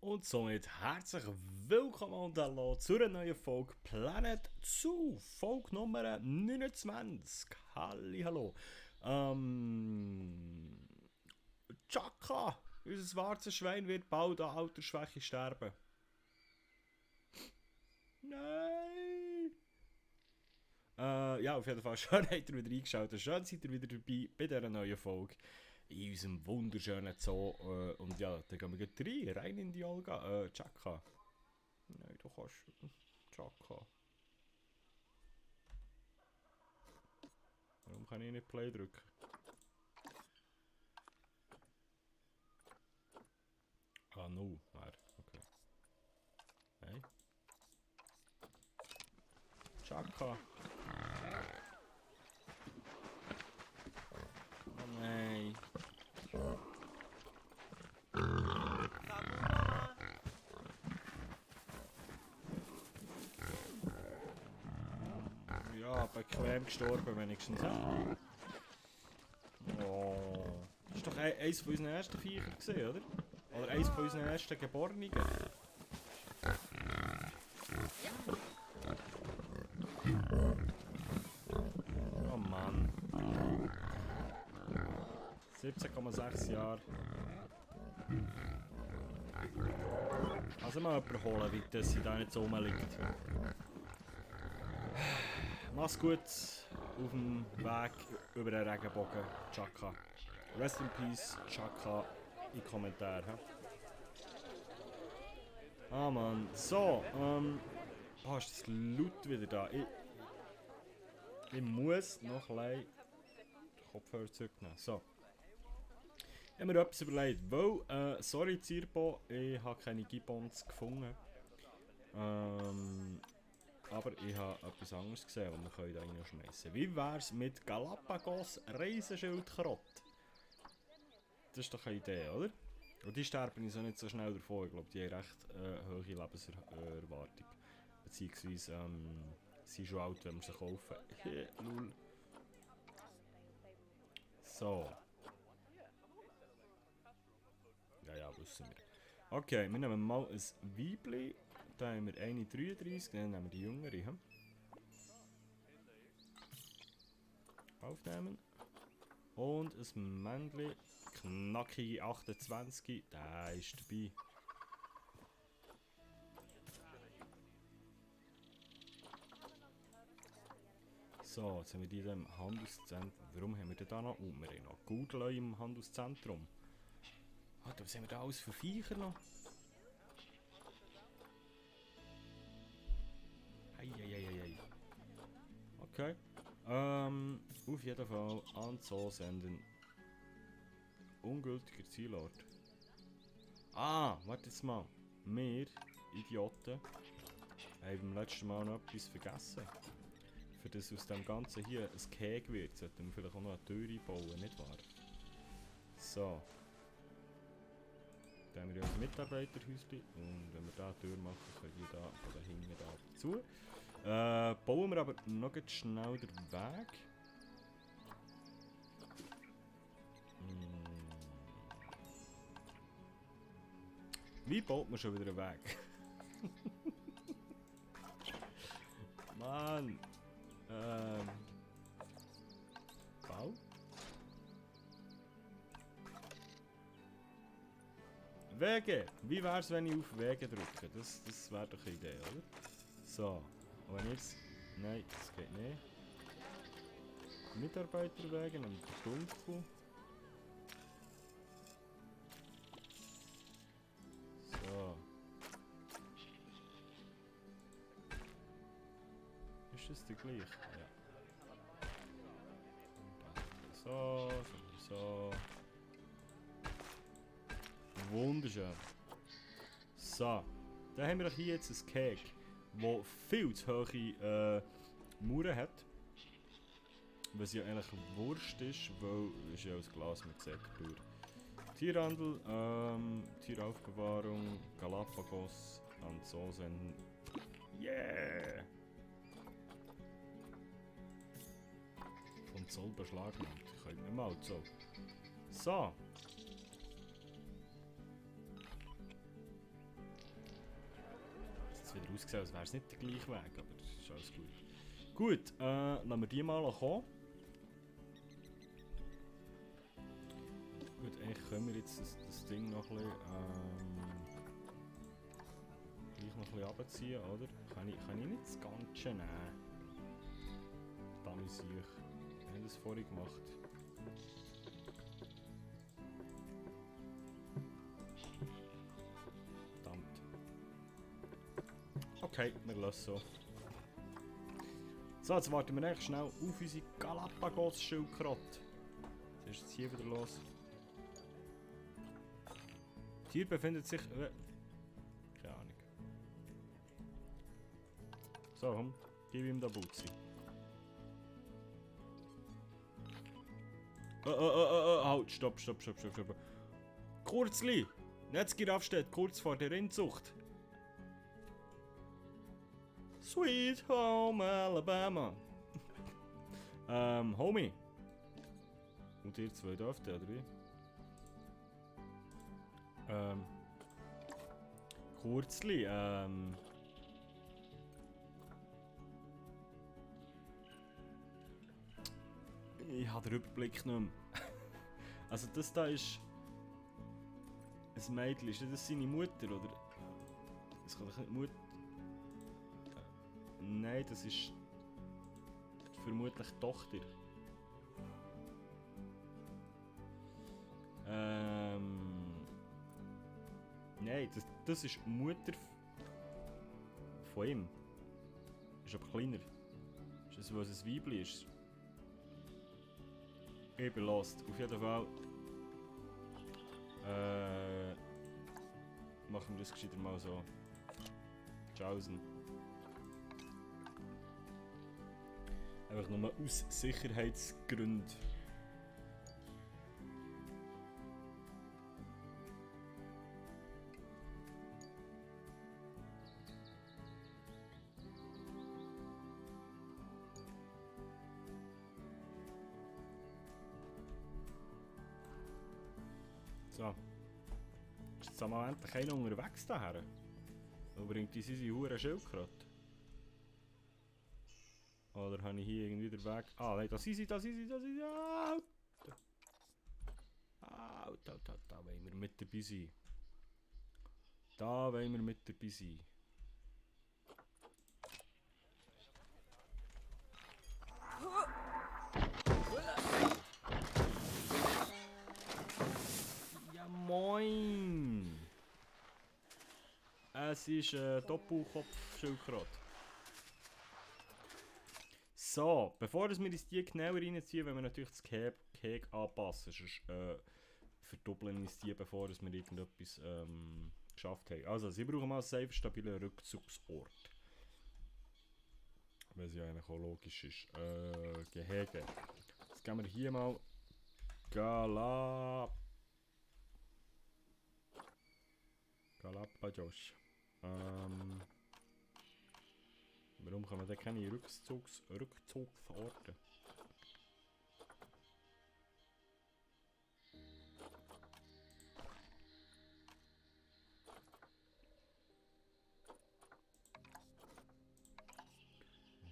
Und somit herzlich willkommen und hallo zu einer neuen Folge Planet Zoo, Folge Nummer 29. Hallo. Chaka, unser schwarzes Schwein wird bald an Altersschwäche sterben. Nein! Ja, auf jeden Fall, schön habt ihr wieder eingeschaltet. Schön seid ihr wieder dabei bei dieser neuen Folge in unserem wunderschönen Zoo. Und ja, dann gehen wir gleich rein in die Olga. Chaka. Nein, du kannst. Chaka. Warum kann ich nicht Play drücken? Ah, no. Okay. Nein. Chaka. Oh nein. Ja, bequem gestorben wenigstens. Oh. Das ist doch eins von unseren ersten Viecher gesehen, oder? Oder eins von unseren ersten Geborenen. Oh Mann. 17,6 Jahre. Also mal jemanden holen, wie das sie da nicht so rumliegt. Mach's gut auf dem Weg über den Regenbogen, Chaka. Rest in Peace, Chaka, in die Kommentare. Ah Mann, so, ist das laut wieder da. Ich muss noch ein den Kopfhörer zurücknehmen. So. Ich habe mir etwas überlegt, weil, sorry Zirbo, ich habe keine Gibbons gefunden. Aber ich habe etwas anderes gesehen, das wir da reinschmeißen können. Wie wär's mit Galapagos Reiseschildkröte? Das ist doch eine Idee, oder? Und die sterben so nicht so schnell davon. Ich glaube, die haben recht hohe Lebenserwartung. Beziehungsweise sie sind schon alt, wenn wir sie kaufen. Lul. So. Ja, wissen wir. Okay, wir nehmen mal ein Weibli. Da haben wir eine 33, dann nehmen wir die jüngere. Hm? Aufnehmen. Und ein Männchen, knackige 28, der ist dabei. So, jetzt haben wir die da im Handelszentrum. Warum haben wir denn da noch? Wir haben noch Gudleu im Handelszentrum. Warte, was haben wir da alles für Viecher noch? Eieieiei. Okay. Auf jeden Fall an Zoo senden. Ungültiger Zielort. Ah, warte jetzt mal. Wir, Idioten, haben beim letzten Mal noch etwas vergessen. Für das aus dem Ganzen hier ein Keg wird, sollten wir vielleicht auch noch eine Tür einbauen, nicht wahr? So. Da haben wir ja ein Mitarbeiterhäuschen und wenn wir da eine Tür machen, können die da von da hinten da dazu. Bauen wir aber noch schnell den Weg. Wie baut man schon wieder einen Weg? Mann! Bau? Wege! Wie wär's, wenn ich auf Wege drücke? Das wäre doch eine Idee, oder? So. Und wenn jetzt... Nein, das geht nicht. Mitarbeiterwege und dunkel. So. Ist das der gleich? Ja. So. Wunderschön. So. Dann haben wir hier jetzt ein Keg, das viel zu hohe Mauern hat. Was ja eigentlich Wurst ist, weil es ja aus Glas mit Säckbür. Tierhandel, Tieraufbewahrung, Galapagos, an Zoo senden. Yeah! Vom Zoll beschlagnahmt. Ich könnte nicht mal so. So. wieder ausgesehen, als wäre es nicht der gleiche Weg, aber das ist alles gut. Gut, lassen wir die mal kommen. Gut, eigentlich können wir jetzt das Ding noch ein bisschen, gleich noch ein bisschen runterziehen, oder? Kann ich nicht das Ganze nehmen? Da muss ich. Ich habe das vorhin gemacht. Verdammt. Okay, wir lassen so. So, jetzt warten wir echt schnell auf unsere Galapagos-Schildkröte. Was ist jetzt hier wieder los? Das Tier befindet sich... keine Ahnung. So, komm, gib ihm den Butzi. Halt, stopp. Kurzli! Netzgiraff steht kurz vor der Rindzucht. Sweet Home Alabama. Homie. Und ihr zwei dürft ihr, oder wie? Kurzli, ich habe den Überblick nicht mehr. Also das da ist... ein Mädchen, ist das seine Mutter, oder? Das kann doch nicht Mutter... Nein, das ist... vermutlich die Tochter. Nein, das ist die Mutter von ihm. Ist aber kleiner. Ist das, was ein Weibchen ist? Ich bin lost. Auf jeden Fall. Machen wir das gescheiter mal so. Tschaußen. Einfach nur aus Sicherheitsgründen. So. Ist jetzt mal endlich einer unterwegs daher? Wo bringt uns unsere hure Schildkröte? Oder habe ich hier irgendwie den Weg... Ah, nein, da sind sie. Alter, da wollen wir mit dabei sein. Da wollen wir mit dabei sein. Ja, moin! Es ist ein Doppelkopf-Schildkröte. So, bevor wir uns die genauer reinziehen, wollen wir natürlich das Gehege anpassen. Sonst verdoppeln uns die, bevor wir irgendetwas geschafft haben. Also, sie brauchen mal einen safe, stabilen Rückzugsort. Was ja eigentlich auch logisch ist. Gehege. Jetzt gehen wir hier mal Galapagos. Warum kann man da keine Rückzugsorte?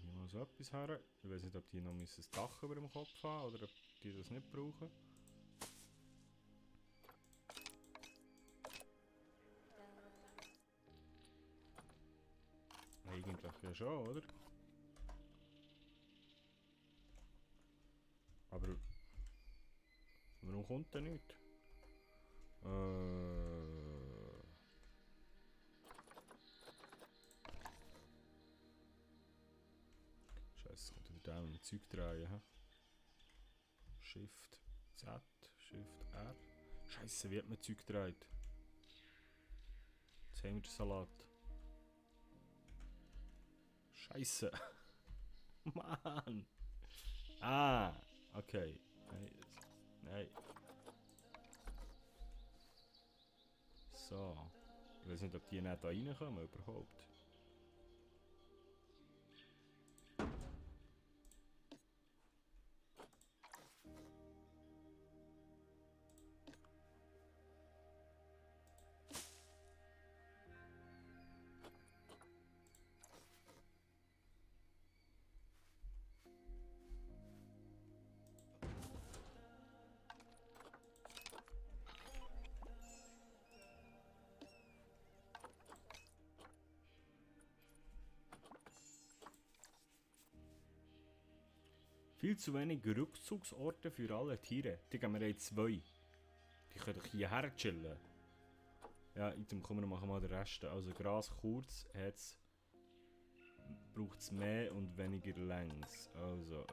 Hier mal so etwas her. Ich weiß nicht, ob die noch ein Dach über dem Kopf haben oder ob die das nicht brauchen. Eigentlich ja schon, oder? Aber warum kommt der nicht? Scheiße, kommt wieder da ein Zeug drehen. He? Shift Z, Shift R. Scheiße, wie hat man Zeug dreht? Jetzt haben wir den Salat. Scheiße. Mann. Ah, okay. Nein. So. Ich weiß nicht, ob die nicht da reinkommen überhaupt. Viel zu wenig Rückzugsorte für alle Tiere. Die geben wir jetzt 2. Die können doch hierher chillen. Ja, Item kommen wir machen mal den Rest. Also Gras kurz braucht es mehr und weniger längs. Also,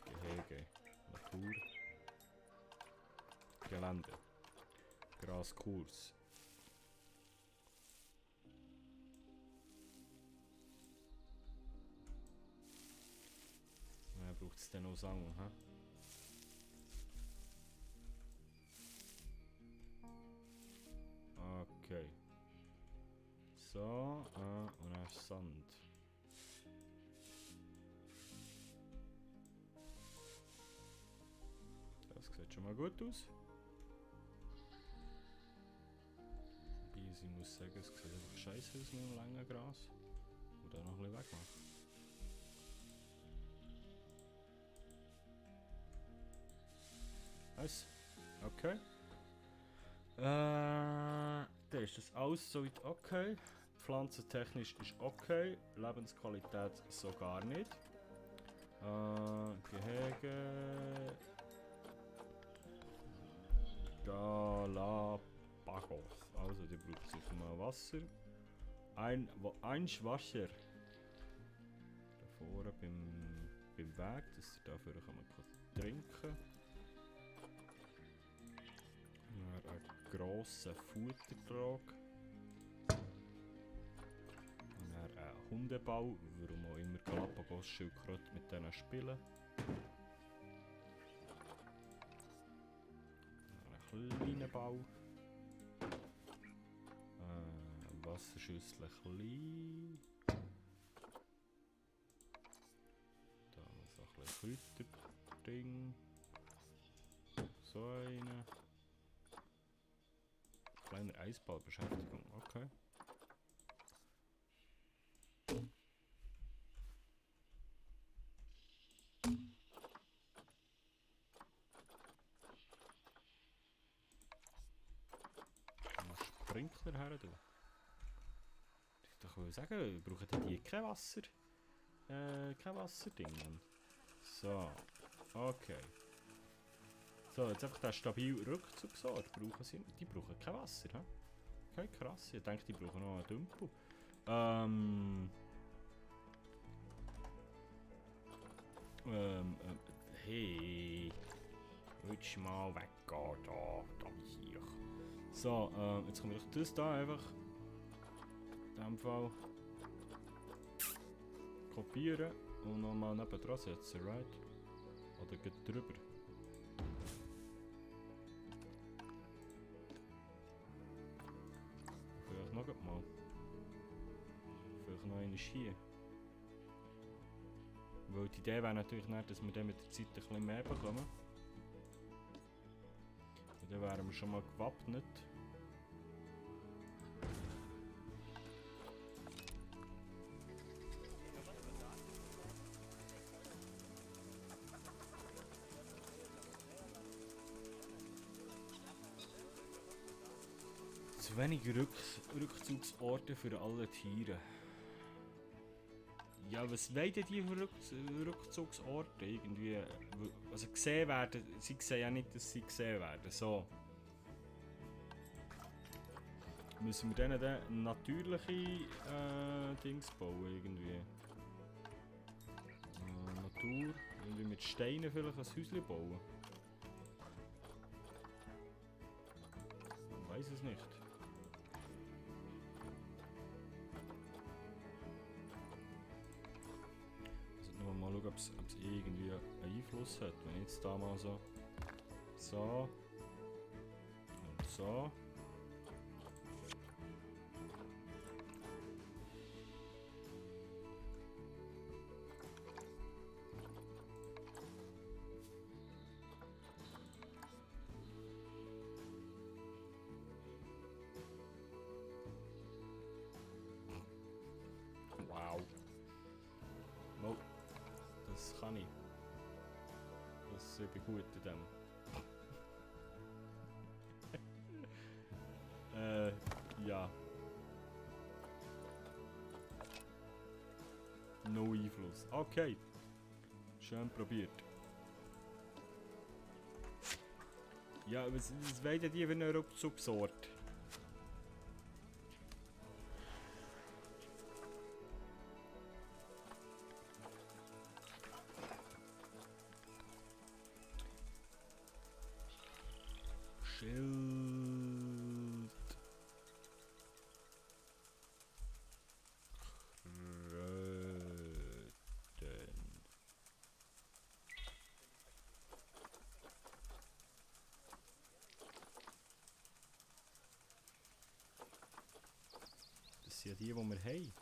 Gehege, Natur, Gelände, Gras kurz. Ja, braucht es dann noch Sang, hä? Okay. So, und dann Sand. Das sieht schon mal gut aus. Wobei ich muss sagen, es sieht einfach scheiße aus mit dem langen Gras. Und dann noch ein bisschen wegmachen. Nice. Okay. Dann ist das alles soweit okay. Pflanzentechnisch ist okay. Lebensqualität so gar nicht. Gehege. Galapagos. Also, die braucht sicher mal Wasser. Ein Wasser. Da vorne beim Weg, dass dafür kann man trinken. Einen grossen Futtertrag. Und dann einen Hundebau, warum auch immer Galapagos Schildkröte mit denen spielen. Einen kleinen Bau. Wasserschüssel klein. Da so ein bisschen Kräuterding. So eine. Kleine Eisballbeschäftigung, okay. Sprinkler her, du. Ich wollte sagen, brauchen die kein Wasser? Kein Wasserding. So, okay. So, jetzt einfach den stabilen Rückzugsort brauchen sie. Die brauchen kein Wasser, hä? Okay, krass. Ich denke, die brauchen noch einen Dümpel. Hey. Willst du mal weggehen? Da hier. So, jetzt können wir doch das da einfach in diesem Fall kopieren und nochmal nebendran setzen, right? Oder geht drüber. Vielleicht noch mal. Vielleicht noch einmal hier. Weil die Idee wäre natürlich nicht, dass wir dann mit der Zeit ein bisschen mehr bekommen. Und dann wären wir schon mal gewappnet. Zu wenig Rückzugsorte für alle Tiere. Ja, was wollen denn die Rückzugsorte irgendwie? Also gesehen werden, sie sehen ja nicht, dass sie gesehen werden. So. Müssen wir denen dann natürliche Dings bauen irgendwie? Natur, irgendwie mit Steinen vielleicht ein Häuschen bauen? Ich weiß es nicht. Mal schauen, ob es irgendwie einen Einfluss hat. Wenn ich jetzt da mal so und so. Wow. No. Das kann ich. Ich bin gut in dem. Ja. No Einfluss. Okay. Schön probiert. Ja, was wollen die für eine Rückzugsort? Schild. Kröten. Das sind ja die wir haben.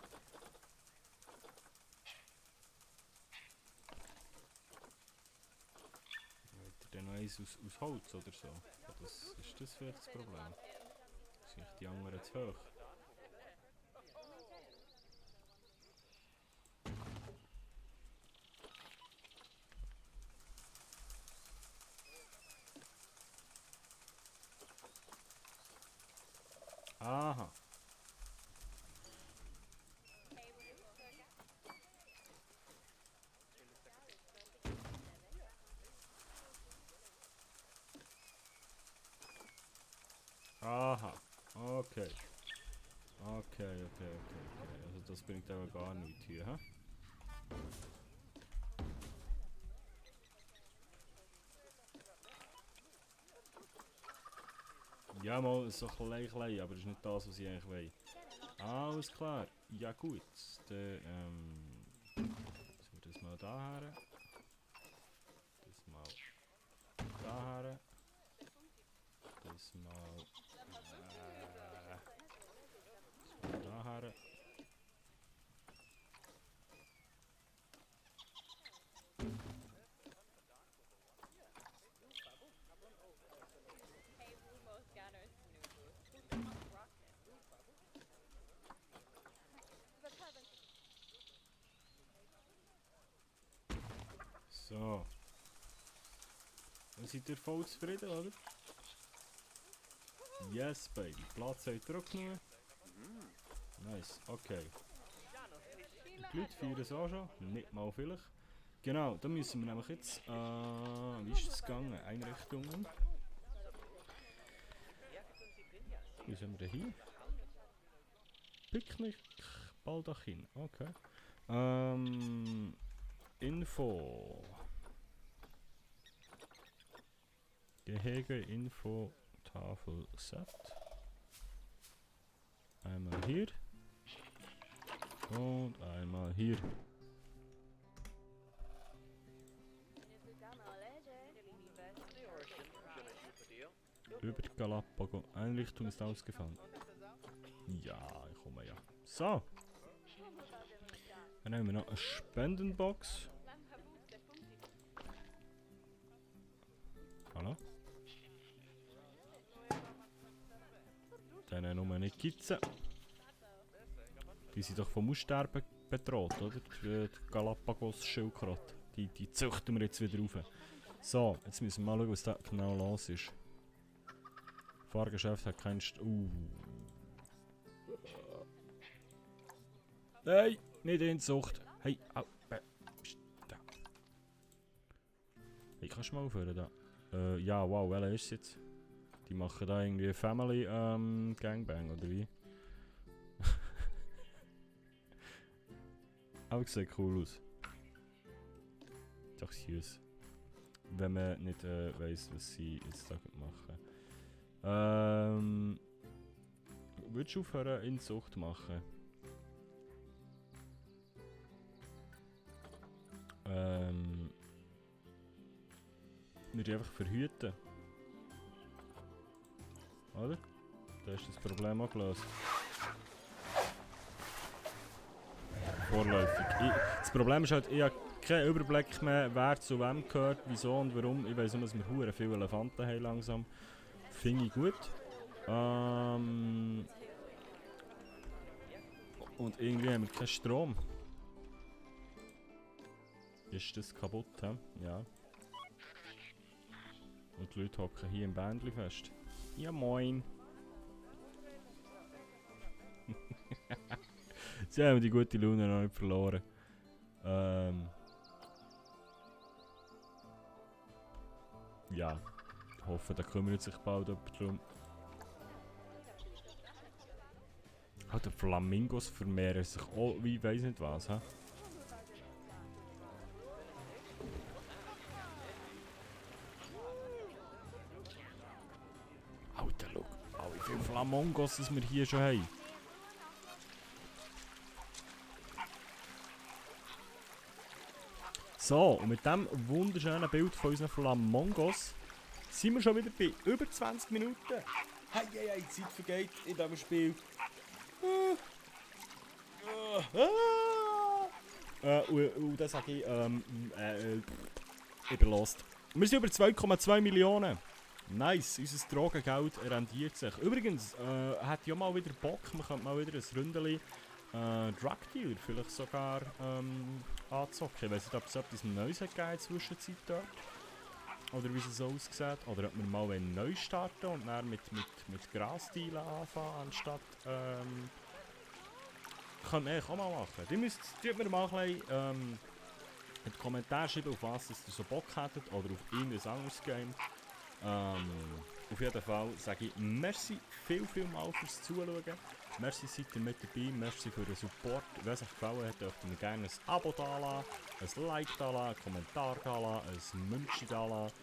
Wollt ihr denn noch eins aus Holz oder so? Ja, ist das vielleicht das Problem? Sind die anderen zu hoch? Aha. Aha. Okay. Okay. Also das bringt aber gar nichts hier, hä? Ja mal, so klein, aber das ist nicht das, was ich eigentlich will. Alles klar. Ja gut. Dann, tun wir das mal da her. Das mal da her. Das mal da her. So. Dann seid ihr voll zufrieden, oder? Yes, baby. Platz habt ihr auch genug. Nice, okay. Die Leute feiern es auch schon. Nicht mal vielleicht. Genau, da müssen wir nämlich jetzt... wie ist es gegangen? Einrichtungen. Wo sind wir denn hier? Picknick Baldachin. Okay. Info. Gehege, Info, Tafel, Set. Einmal hier. Und einmal hier. Über die Galapagos. Einrichtung ist ausgefallen. Ja, ich komme ja. So. Dann haben wir noch eine Spendenbox. Hallo? Dann noch eine Kitze. Die sind doch vom Aussterben bedroht, oder? Die Galapagos-Schildkröte. Die züchten wir jetzt wieder rauf. So, jetzt müssen wir mal schauen, was da genau los ist. Fahrgeschäft hat keinen Nein, nicht Inzucht. Hey, au, da. Hey, kannst du mal aufhören da? Ja, wow, welcher ist es jetzt? Die machen da irgendwie Family Gangbang, oder wie? Aber es sieht cool aus. Doch süß. Wenn man nicht weiss, was sie jetzt da machen. Würdest du aufhören, Inzucht zu machen? Würde ich einfach verhüten. Oder? Da ist das Problem auch gelöst. Vorläufig. Das Problem ist halt, ich habe keinen Überblick mehr, wer zu wem gehört, wieso und warum. Ich weiss nur, dass wir hure viele Elefanten haben langsam. Finde ich gut. Und irgendwie haben wir keinen Strom. Ist das kaputt, he? Ja. Und die Leute hocken hier im Bändchen fest. Ja moin. Sie haben die gute Laune noch nicht verloren. ja, ich hoffe, da kümmert sich bald jemand drum. Oh, die Flamingos vermehren sich auch wie ich weiss nicht was, hä? Alter, schau. Oh, wie viele Flamingos wir hier schon haben. So, und mit diesem wunderschönen Bild von unseren Flamingos sind wir schon wieder bei über 20 Minuten. Hey, hey, hey, die Zeit vergeht in diesem Spiel. Und dann sage ich, ich bin lost. Wir sind über 2,2 Millionen. Nice, unser Drogengeld rendiert sich. Übrigens, hätte ich auch mal wieder Bock, man könnte mal wieder ein Ründeli Drug Dealer vielleicht sogar anzocken. Ich weiss nicht, ob es etwas Neues hat gegeben in der Zwischenzeit dort. Oder wie es so aussieht. Oder ob wir mal neu starten und dann mit Grasdealen anfangen, anstatt... kann ich auch mal machen. Die müsst mir mal ein bisschen in die Kommentare schreiben, auf was ihr so Bock hättet. Oder auf irgendein anderes Game. Auf jeden Fall sage ich merci viel mal fürs Zuschauen. Merci, seid ihr mit dabei. Merci für den Support. Wenn es euch gefallen hat, dürft ihr mir gerne ein Abo dalassen, ein Like dalassen, einen Kommentar dalassen, ein München dalassen.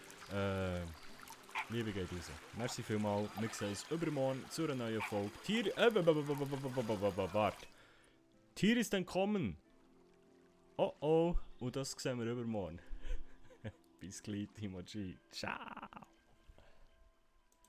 Liebe geht raus. Merci vielmals. Wir sehen uns übermorgen zu einer neuen Folge. Warte. Tier ist entkommen. Oh oh. Und das sehen wir übermorgen. Bis gleich, Timoji. Ciao.